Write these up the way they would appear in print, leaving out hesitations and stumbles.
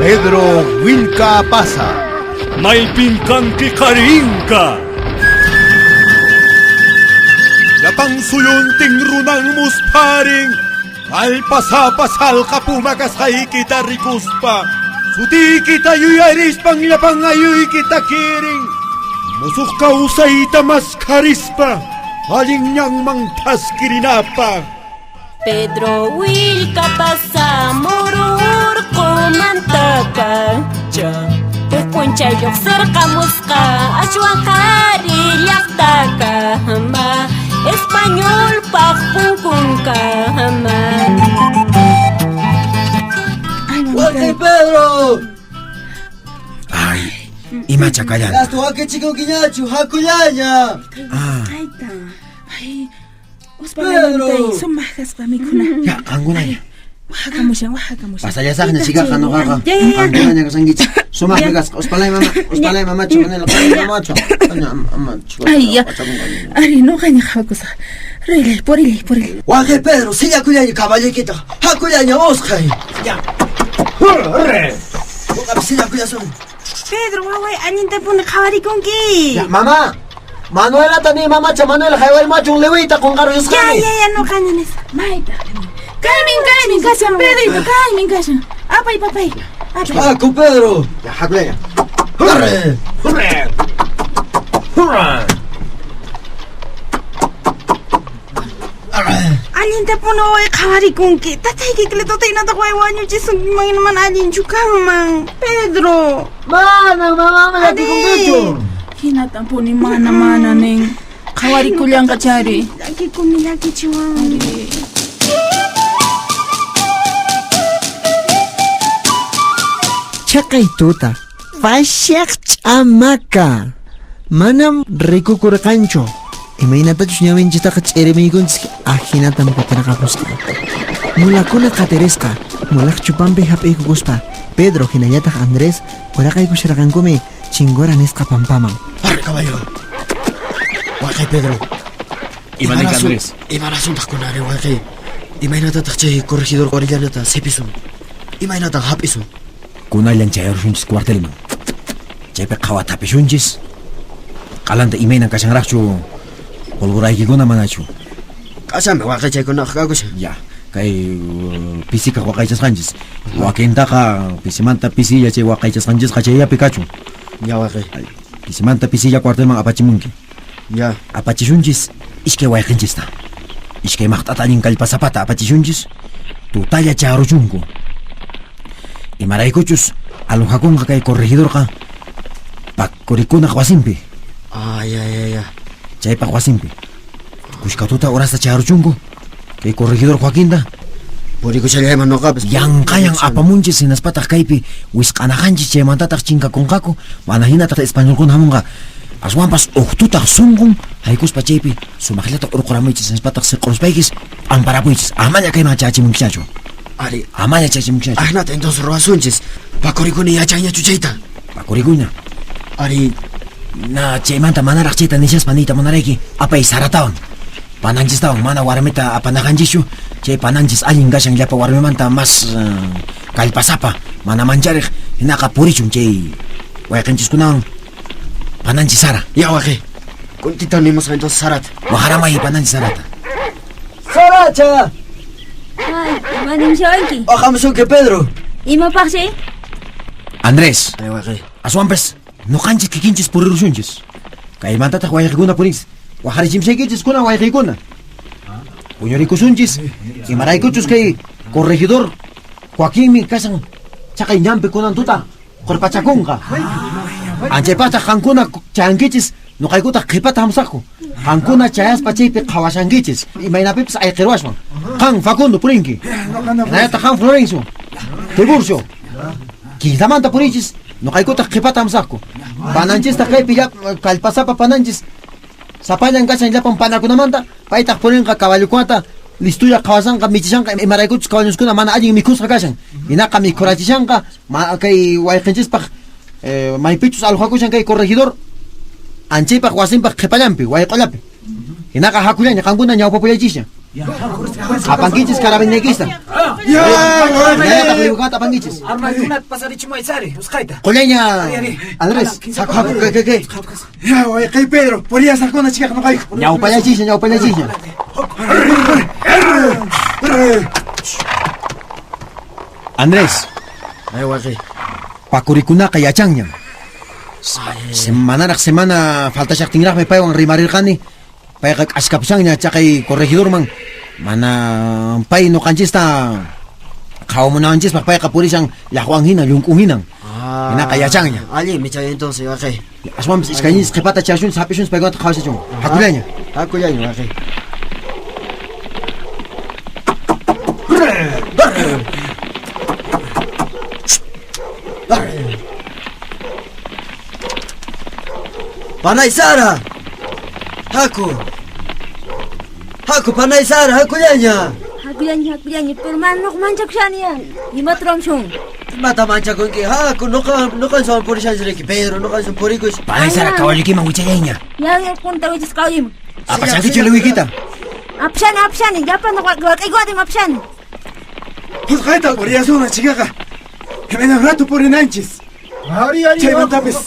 Pedro Willka Apaza. Maypin kanki qarinka? Llapan suyuntin runan muspharin, kallpasapa salqa puma kasqaykita rikuspa, sutiykita yuyarispan llapan ayuykita kirin, musuq kawsayta maskharispa, allin ñanman thaskirinapaq. Pedro Willka pasamururqumantapacha Huk p'unchay lluqsirqamusqa ashwan qhari llaqtakama Españolpaq punkunkama. Waqay Pedro! Ay, imacha kallanta. Gasto wakichikunkiñachu, hakullaña! Ah. Ay, Pedro! Sumaq kasqa mikhuna. Ya, qankunaña. Waqakamushan, waqakamushan. Pasallasaqña chikaqa noqaqa. Qankunaña kasankichis. Sumaqmi kasqa. Uspalay mama, uspalay mamachu, manela mamachu. Ay, ya. Ari, noqaña qhawakusaq. Rillay, purillay, purillay. Waqay Pedro, sillakullaña caballoykita. Hakullaña usqhay. Ya. Noqapis sillakullasun. Pedro, waway, allintapuni qhawarikunki. Ya, mamá. Manuelata ni mamacha Manuela haywarimuachun liwiyta qunqaruyusqani. Ya, ya, ya, noqaña nisaq. Mayta. Kaymin, kaymin kashan, Pedrito, kaymin kashan. Apay, papay. Apay. Haku, Pedro. Ya, hakullaña. Hurre! Hurre! Hurra! Allintapuni waway qhawarikunki. Tatayki Cletota hinataq way wañuchisunkiman mana allinchu kanman. Pedro. Mana, mamá, llakikunkichu. Hinatampuni mana mana nin. Qhawarikullanqa chari. Llakikuni llakichiwan. Chaqay tuta, pashaq ch'amaka. Manam rikukurqanchu. Imaynatachus ñawinchistaqa ch'irimiykunchis ahinatam kutirqapusqa. Mulakuna qatirisqa, mulaq chupanpi hap'iykukuspa, Pedro hinallataq Andrés uraqaykusharqankumi Chingora nisqa pampaman. Arre caballo. Waqay Pedro. Ima ninki, Andrés? Ima rasuntaq kunari waqay? Imaynatataq chay corregidor Orellanata sipisun? Imaynatan hap'isun? Kunallan chayarusunchis cuartelman. Chaypi qhawatapishunchis. Q'alanta imaynan kashanraqchu polvoraykikuna manachu? Kashanmi waqay chaykunaqa kakushan. Ya, kay pisikaq waqaychasqanchis. Wakintaqa pisimanta pisilla chay waqaychasqanchisqa chayllapi kachun. Ya waqay. Pisimanta pisilla cuartelman apachimunki. Ya. Apachisunchis iskay wayqinchista. Iskay maqt'ata allin kallpasapata apachishunchis. Tutalla charuchunku. Imaraykuchus alojakunqa kay corregidorqa pakurikunaq wasinpi. Ah, ya, ya, ya. Chaypaq wasinpi. Kushka tuta horasta charuchunku. Kay corregidor Joaquinta. Purikushallayman noqapis. Yanqayan apamunchis hinaspataq kaypi wisq'anaqanchis chaymantataq chinkakunqaku. Mana hinataq españolkuna hamunqa. Aswanpas uqtutaq sunqun haykuspa chaypi sumaqllata urquramuychis hinaspataq siq'uruspaykis p'amparapuychis. Amaña kayman chachimunkichachu. Ari. Amaña chachimunkichachu. Ajnata entonces ruwasunchis. Pakurikuni yachanñachu chayta. Pakurikuña. Ari. Na chaymanta manaraq chayta nishaspa niyta munarayki apay Saratawan. Pananchistawan mana warmita apanaqanchischu. Chay pananchis allin kashan llapa warmimanta mas kallpasapa, mana manchariq hinaqa purichun chay wayqinchiskunawan pananchis Sara. Ya waqi. Kuntita nimusqa entonces Sarata. Waqaramay pananchis Sarata. Saracha! Ay, ima nimushawanki? Waqamusunki Pedro. Imapaqshi? Andrés. Ay waqi. Aswanpas noqanchis kikinchis purirusunchis. Kaymantataq wayqikuna purinchis. Waqarichimshaykichis kuna wayqikuna. Puñurikusunchis. Imaraykuchus kay corregidor Joaquinmi kashan chaqay ñanpi kunan tuta qurpachakunqa. Anchaypaqtaq qankuna chayankichis, noqaykutaq qhipata hamusaqku. Qankuna chayaspa chaypi qhawashankichis. Imaynapipis ayqirwaswan. Qan Facundo purinki. Hinallataq qan Florencio. Tiburcio. Quintamanta puriychis, noqaykutaq qhipata hamusaqku. Pananchistaq kaypi kallpasapa pananchis sapallan kashan llapan panakunamanta, paytaq purinqa caballokunata listulla qhawasanqa, michishanqa, imaraykuchus caballoskuna mana allin mikhusqa kashan. Hinaqa mikhurachishanqa, kay wayqinchispaq maypichus alojakushan kay corregidor anchaypaq wasinpaq qhipallanpi, wayq'ollapi. Hinaqa hakullaña, qankuna ñawpapullaychisña. Apankichis carabinaykista. Hinallataq liwkata apankichis. Armaykunata pasarichimuy sari, usqhayta. Qullayña, Andrés, haku haku, kay kay kay. Ya, wayqey Pedro, puriyasaqkuna chikaq noqayku. Ñawpallachisña, ñawpallachisña. Andrés. Ay, wayqey. Pakurikunaqa yachanñam. Manaraq semana faltashaqtinraqmi paywan rimarirqani. Payqa k'askapushanña chaqay corregidorman. Mana pay noqanchista qhawamunanchispaq payqa purishan llaqwan hina, llunk'un hinan. Hinaqa yachanña. Allinmi chay entonces, wayqey. Aswanpas iskayninchis qhipata chayashunchis, hap'ishunchis paykunata qhawashachun. Hakullaña. Hakullaña, wayqey. Panay Sara! Haku! Haku, Panay Sara, hakullaña! Hakullaña, hakullaña, pero mana nuqa manchakushani ya. Imata ruwamushun? Imata manchakunki? Haku, nuqa, nuqanchis purishanchis riki, Pedro, nuqanchis purikush. Panay Sara, caballoykiman wichallayña. Ya, ya, kunta wichas caballoyman. Apashankichu liwiykita? Apashani, apashani, llapan wak'aykunatin apashani. Usqhayta puriyasuna chikaqa. Imayna rato purinanchis. Chaymantapis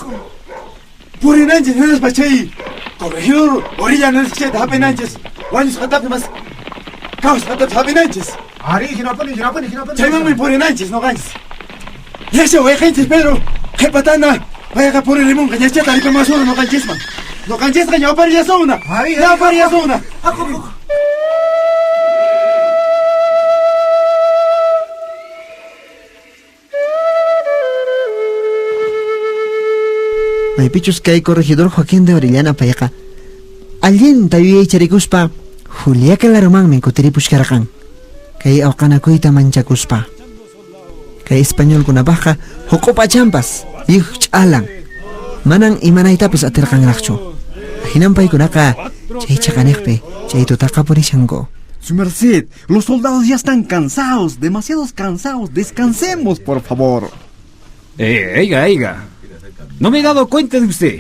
purinanchis hinaspa chay corregidor orilla chayta hap'inanchis. Wañusqatapis mas kawsqatapis hap'inanchis. Ari, hinapuni, hinapuni, hinapuni. Chaymanmi purinanchis noqanchis. Yasha wayqinchis Pedro, qhipatana payqa puririmunqa ñachata ripamasuna noqanchisman. Noqanchisqa ñawparillasuna. Ñawparillasuna. Maypichus kay corregidor Joaquín de Orellana payqa allinta yuyaycharikuspa Juliaca larumanmi kutiripushkarqan kay awqanakuyta manchakuspa. Kay españolkunapaqqa huq'upachanpas lliw ch'alan manan imanaytapas atirqanraqchu. Ahinan paykunaqa chay chaqaniqpi chay tutaqa purishanku. Su merced, los soldados ya están cansados, demasiados cansados. Descansemos, por favor. Oiga, oiga. No me he dado cuenta de usted.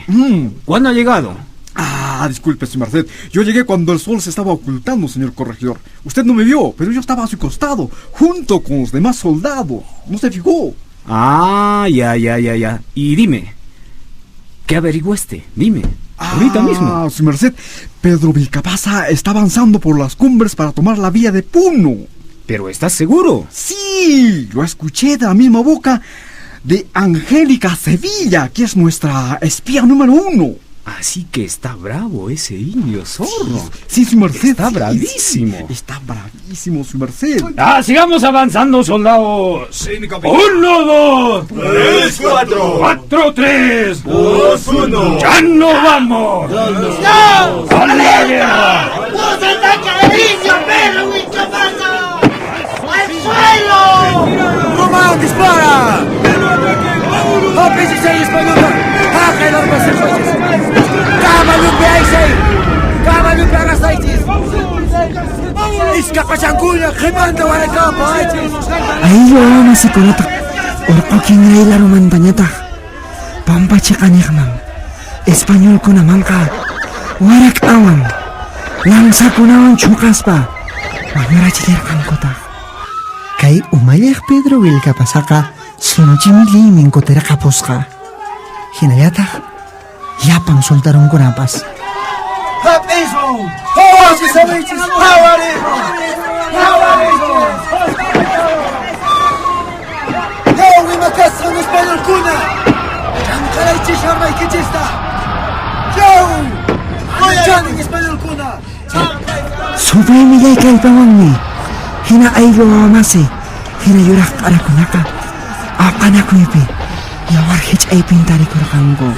¿Cuándo ha llegado? Ah, disculpe, su merced. Yo llegué cuando el sol se estaba ocultando, señor corregidor. Usted no me vio, pero yo estaba a su costado, junto con los demás soldados. No se fijó. Ah, ya, ya, ya, ya. Y dime, ¿qué averiguaste? Dime, ahorita mismo. Ah, su merced, Pedro Vilcapaza está avanzando por las cumbres para tomar la vía de Puno. ¿Pero estás seguro? Sí, lo escuché de la misma boca de Angélica Sevilla, que es nuestra espía número 1. Así que está bravo ese indio zorro. Sí, su merced. Está sí, bravísimo. sí, está bravísimo, su merced. Ah, sigamos avanzando, soldados. Sí, mi capitán. 1, 2, 3, 4, 4, 3, 2, 1. ¡Ya no vamos! ¡No! ¡A la guerra! ¡Nos ataca el indio Pedro Vilcapaza! ¡Al suelo! ¡Román, dispara! ¡Hap'isisay españolta! ¡Haqay armasirqaychis! ¡Caballupi aysay! ¡Caballupi arrasaychis! ¡Iskapachankuña qhipanta warakapa aychis! Ayllu wawamasikunata urqukin raylarumantañataq pampa chiqaniqman españolkunamanqa warak'awan lanzakunawan chhuqaspa wañurachillarqankutaq. Kay umalliq Pedro Vilcapazaqa sinchi millaymin kutirqapusqa. Hinallataq llapan soltarunkunapas. ¡Hap'isun! ¡Hap'isun! ¡Hawarisun! ¡Hawarisun! ¡Yaw imakasqan españolkuna! ¡Chanqaraychis armaykichista! ¡Yaw! ¡Chanin españolkuna! Supay millay kallpawanmi hina ayllu wawamasi hina yuraq q'arakunaqa awqanakuypi yawar hich'aypin tarikurqanku.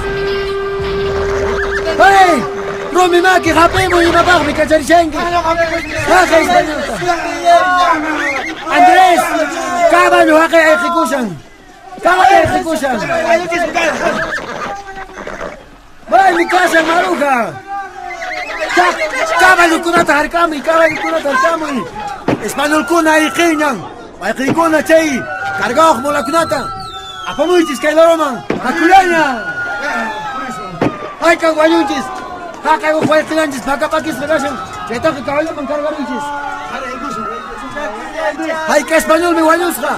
¡Hey! ¡Rumi maki hap'imuy imapaqmi kacharishanki! ¡Haqay españolta! ¡Andrés! ¡Caballo haqay ayqikushan! ¡Caballo ayqikushan! ¡Maymi kashan maruja! ¡Caballokunata harkamuy! ¡Caballokunata harkamuy! ¡Españolkuna ayqiñan! ¡Ayqikuna chay! ¡Cargawaq mulakunata! ¡Apamuychis kay laruman! ¡Hakullaña! ¡Haykan wañunchis! Haqay huk wayqillanchis phakapakisqa kashan. Chaytaqa caballoman cargarunchis. Hayka españolmi wañusqa.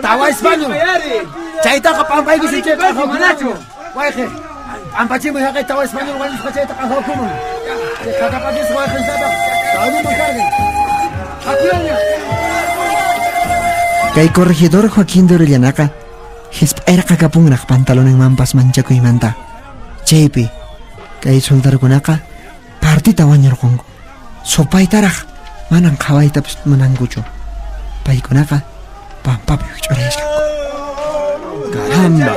Tawa español. Chaytaqa p'ampaykusun chay q'aqakunachu. Wayqi, p'ampachimuy haqay tawa español wañusqa chayta q'aqakuman. Chay phakapakisqa wayqintataq caballoman cargan. Hakuyaña. Kay corregidor Joaquín de Orellanaqa hisp'ayraqa kapunraq pantaloninmanpas manchakuymanta. Chaypi kay soldarukunaqa partita wañurqunku. Supaytaraq manan qhawaytapas munankuchu. Paykunaqa pampapi wikch'urayasqanku. ¡Caramba!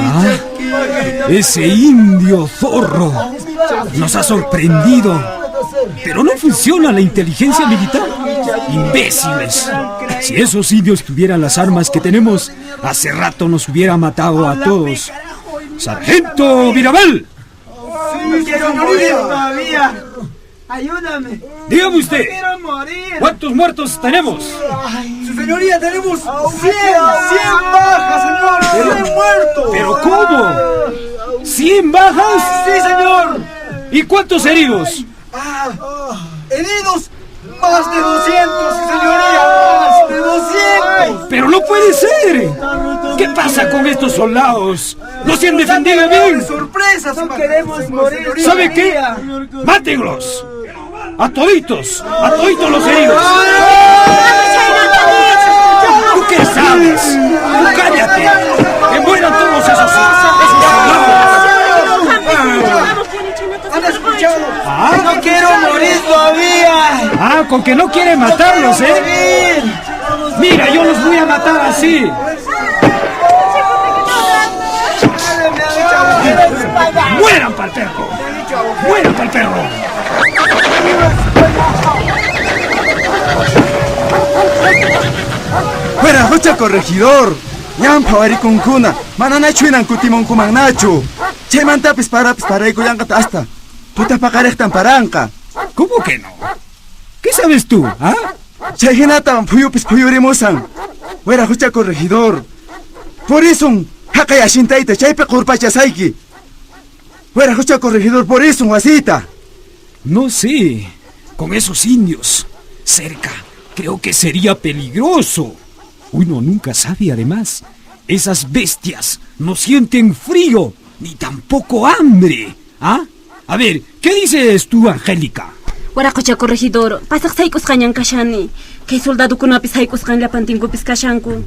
Ah, ese indio zorro nos ha sorprendido. Pero no funciona la inteligencia militar. ¡Imbéciles! Si esos indios tuvieran las armas que tenemos, hace rato nos hubiera matado a todos. ¡Sargento Mirabel! ¡Sí, quiero morir todavía! ¡Ayúdame! Dígame usted, ¡No quiero morir! ¿cuántos muertos tenemos? ¡Su señoría, tenemos 100! ¡100 bajas, señor! ¡100 muertos! ¿Pero cómo? ¿100 bajas? ¡Sí, señor! ¿Y cuántos heridos? Ah, ¡Heridos! ¡Más de 200, su señoría! ¡Más de 200! ¡Pero no puede ser! ¿Qué pasa con estos soldados? ¡No se han defendido bien! ¡Sorpresa, ¡No queremos morir! ¿Sabe qué? ¡Mátenlos! ¡A toditos! ¡A toditos los heridos! ¿Tú qué sabes? ¡Tú cállate! ¡Que mueran todos esos soldados! ¿Han escuchado? ¿Ah? ¡No quiero morir todavía! Ah, con que no quiere matarlos, ¿eh? Mira, yo los voy a matar así. ¡Mueran pa'l perro! ¡Mueran pa'l perro! ¡Fuera, hucha corregidor! Ñan phawarikunkuna, mananachu hinan kutimunkumannachu. Chaymantapis parapis paraykullanqata hasta. Tuta paqariqtan paranqa. ¿Cómo que no? ¿Qué sabes tú, ah? Chay hinatan phuyupis phuyurimusan. Wera hucha corregidor. Purisun, haqay ashintayta chaypi qurpachasayki. Wera hucha corregidor, purisun wasita. No sé. Con esos indios cerca, creo que sería peligroso. Uno nunca sabe, además. Esas bestias no sienten frío ni tampoco hambre. ¿Ah? A ver, ¿qué dices tú, Angélica? Waraqucha corregidor, pasaq sayk'usqañan kashani. Kay soldadukunapis sayk'usqan llapantinkupis kashanku.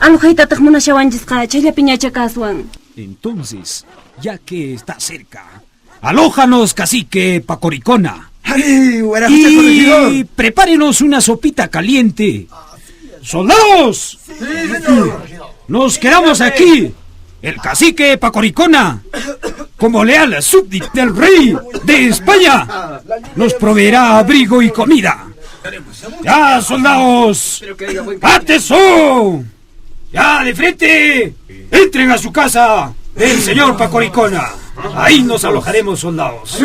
Alojaytataq munashawanchisqa chayllapiñacha kaswan. Entonces, ya que está cerca, alójanos, cacique Pacoricona. ¡Ay, waraqucha corregidor! Y prepárenos una sopita caliente. ¡Soldados! Nos quedamos aquí. El cacique Pacoricona, como leal súbdito del rey de España, nos proveerá abrigo y comida. ¡Ya, soldados! ¡Atención! ¡Ya, de frente! ¡Entren a su casa del señor Pacoricona! Ahí nos alojaremos, soldados.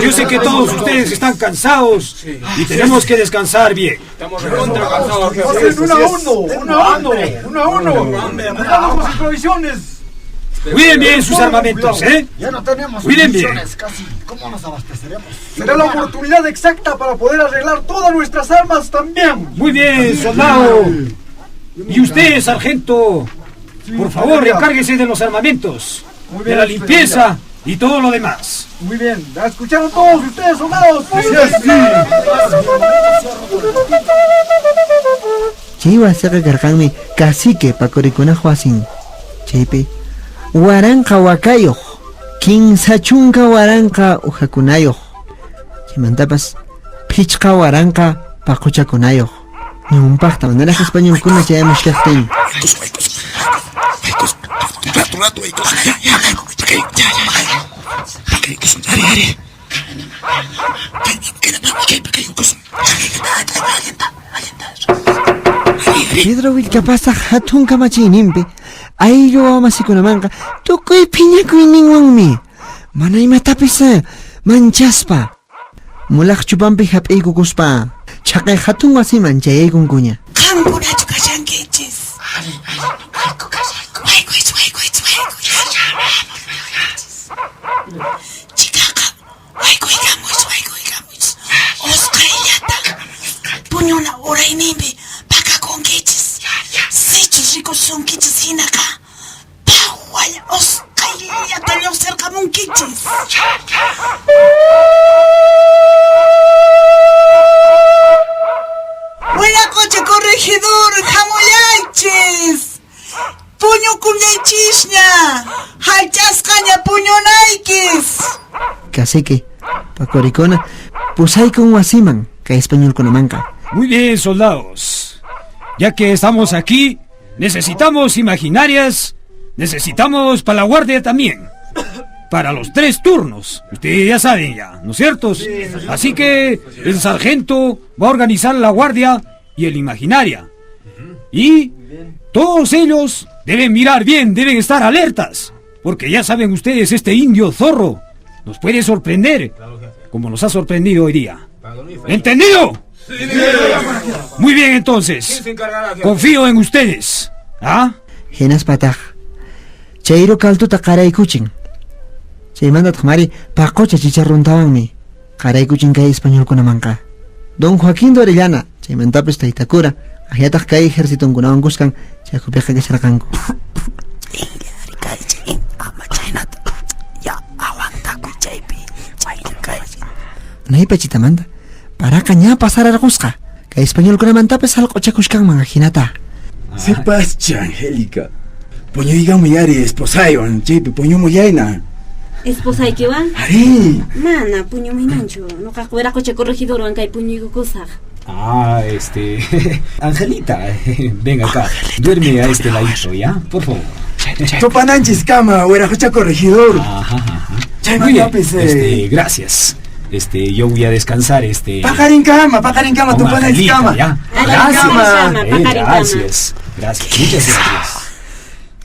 Yo sé que todos ustedes están cansados y tenemos que descansar bien. ¡Hacen uno a uno! ¡Uno a uno! ¡Uno a uno! ¡Cuidado con sus provisiones! Cuiden bien sus armamentos, ¿eh? Ya no tenemos Cuiden bien. municiones casi. ¿Cómo nos abasteceremos? Será la oportunidad exacta para poder arreglar todas nuestras armas también. Muy bien, soldado. Y usted, sargento, por favor, encárguese de los armamentos, Muy de bien, la limpieza y todo lo demás. Muy bien, ¿la escucharon todos ustedes, soldados? Sí, Chay wasiqa karqanmi cacique Pakurikunaq wasin. Chaypi waranqa wakayuq, 30 waranqa uhakunayuq. Chaymantapas phichqa waranqa paquchakunayuq. Ñawpaqta manaraq españolkuna chayamushkaqtin. Pedro Willkapasaq hatun kamachiyninpi ayllu wawamasikunamanqa tukuy phiñakuyninwanmi mana imatapis manchaspa mulaq chupanpi hap'iykukuspa chhaqay hatun wasiman chayaykunkuña. Qankunachu kashankichis? Urayninpi pakakunkichis. Sichus rikusunkichis hinaqa, phaway usqhayllata lluqsirqamunkichis. Wiraqocha corregidor, hamullaychis! Puñukullaychisña, hallch'asqaña puñunaykis. Cacique, Pacoricona, pusaykun wasiman kay españolkunamanqa. Muy bien, soldados. Ya que estamos aquí, necesitamos imaginarias, necesitamos para la guardia también. Para los tres turnos. Ustedes ya saben ya, ¿no es cierto? Así que el sargento va a organizar la guardia y el imaginaria. Y todos ellos deben mirar bien, deben estar alertas. Porque ya saben ustedes, este indio zorro nos puede sorprender, como nos ha sorprendido hoy día. ¿Entendido? Muy bien, entonces. Confío en ustedes. ¿Ah? Hinaspataq chayru kaltuta qaraykuchin. Chaymantataq mari paqucha chicharruntawanmi qaraykuchin kay españolkunamanqa. Don Joaquín de Orellana, chaymantapis taytakura, ahiataq kay ejercitonkunawan kuskan chaykupiqa kasharqanku. Naypachitamanta paraqa ña pasararqusqa. Kay españolkunamantapis salq'uchakushkanman ajinata. Sipascha, Angélica. Puñuykamuy ari esposaywan, chaypi puñumullayna. Esposaykiwan? Ari. Mana puñumuymanchu. Nuqaqa wiraqocha corregidorwan kay puñuykukusaq. Ah, este. Angelita, ven acá. Duerme a este ladito, ¿ya? Por favor. Tupananchis kama, wiraqocha corregidor. Ajá, ajá. Muy bien, Chaymantapis, este, gracias. Este, yo voy a descansar, este. Paqarinkama, paqarinkama, con tupananchis Angelita, kama. ¿ya? Gracias. Gracias. Gracias.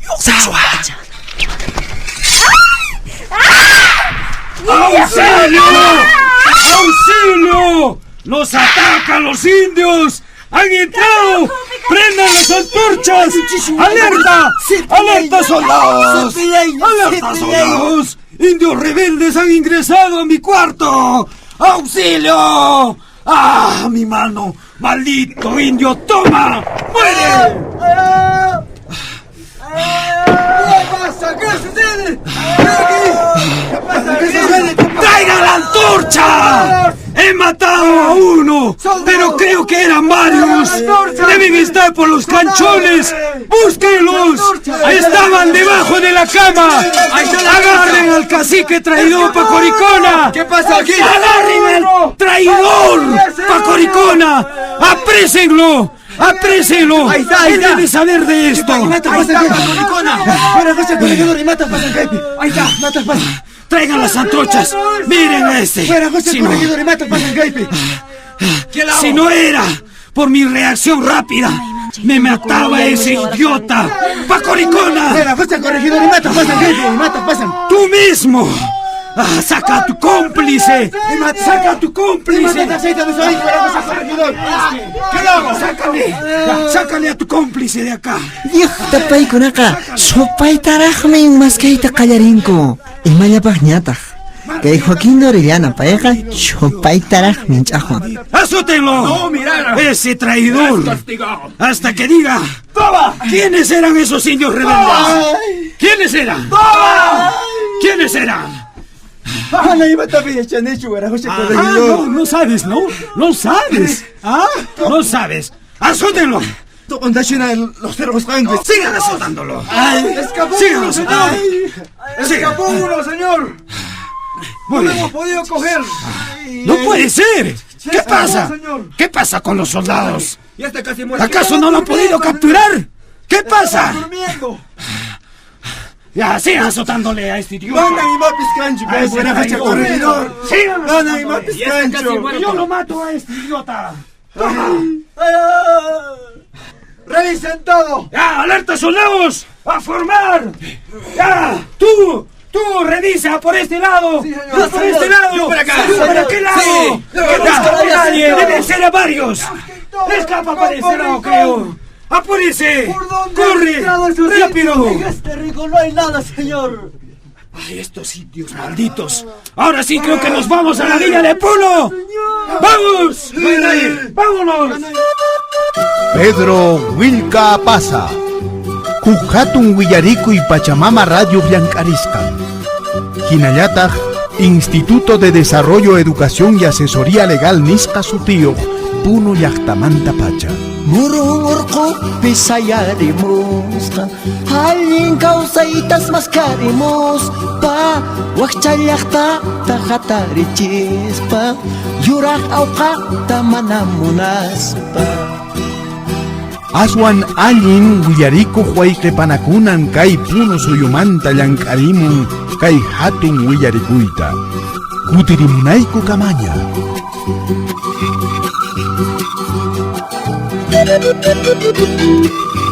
Muchas gracias. ¡Auxilio! ¡Auxilio! ¡Nos atacan los indios! ¡Han entrado! ¡Prendan las antorchas! ¡Alerta! ¡Alerta, soldados! ¡Alerta, soldados! ¡Indios rebeldes han ingresado a mi cuarto! ¡Auxilio! ¡Ah, mi mano! ¡Maldito indio! ¡Toma! ¡Muere! ¿Qué pasa? ¿Qué sucede? ¿Qué pasa? ¿Qué sucede? ¡Traigan la antorcha! ¡He matado a uno! ¡Pero creo que eran varios! ¡Deben estar por los canchones! ¡Búsquenlos! ¡Estaban debajo de la cama! ¡Agarren al cacique traidor Pacoricona! ¿Qué pasa aquí? ¡Agarren al traidor Pacoricona! ¡Aprésenlo! ¡Aprésenlo! Ahí está, ahí ¡Él está. debe saber de esto! Ahí está, Pacoricona. Wiraqocha corregidor, imata pasan kaypi. Ahí está. Imata pasan. ¡Traigan las antorchas! ¡Miren a este! Wiraqocha Si no- corregidor, imata pasan kaypi. Si no era por mi reacción rápida, me mataba ese idiota. ¡Pacoricona! Wiraqocha corregidor, imata pasan kaypi, imata pasan. ¡Tú mismo! Ah, ¡Saca a tu cómplice! ¡Saca a tu cómplice! Imata aceite de soy, wiraqocha corregidor. ¿Qué lo hago? ¡Sácale! ¡Sácale a tu cómplice de acá! Lliqta paykunaqa supaytaraqmi maskayta qallarinku. Imallapaqñataq. Kay Joaquín de Orellana payqa supaytaraqmi ch'aqwan. ¡Azótenlo! ¡Ese traidor! ¡Hasta que diga! ¿Quiénes eran esos indios rebeldes? ¿Quiénes eran? ¿Quiénes eran? Mana imatapi yachanichu, wiraqocha Ah, corregidor. no, no sabes, ¿no? No sabes. ¿Ah? No sabes. ¡Azótenlo! Tuqundashina los cerros ¡Sigan azotándolo! ¡Escapó ¡Sigan uno, azotándolo! señor! ¡Escapó uno, señor! Muy ¡No lo bien. hemos podido coger! ¡No puede ser! ¿Qué escapó, pasa? señor. ¿Qué pasa con los soldados? Ya está casi muerto. ¿Acaso no lo han podido capturar? ¿Qué pasa? Durmiendo. Ya, sigan azotándole a este idiota. Mana imapis kanchu, A ese wiraqocha traidor. corregidor. Sigan Mana azotándole. imapis kanchu. Yo lo mato a este idiota. ¡Revisen todo! ¡Ya, alerta soldados! ¡A formar! ¡Ya! ¡Tú! ¡Tú revisa por este lado! Sí, señor. ¡Tú por este lado! Yo por acá. ¡Tú por aquel lado! Sí. ¡Que no escape nadie! ¡Deben ser a varios! ¡Escapa por este lado, creo! ¡Apúrese! ¿Por dónde han ¡Corre! entrado esos ¡Rápido! indios? En este rico no hay nada, señor. ¡Ay, estos indios malditos! ¡Ahora sí creo que nos vamos a la villa de Puno! ¡Vamos! ¡Vámonos! Pedro Willka Apaza. Huk hatun willarikuy Pachamama Radio llank'arisqan. Hinallataq Instituto de Desarrollo, Educación y Asesoría Legal nisqa sutiyuq Puno llaqtamanta pacha. Murun urqupi sayarimusqa allin kawsaytas maskarimuspa wakcha llaqtata hatarichispa yuraq awqata mana munaspa. Aswan allin willarikuq wayqipanakunan kay Puno suyumanta llank'arimun kay hatun willarikuyta. Kutirimunayku kamaña. Thank you.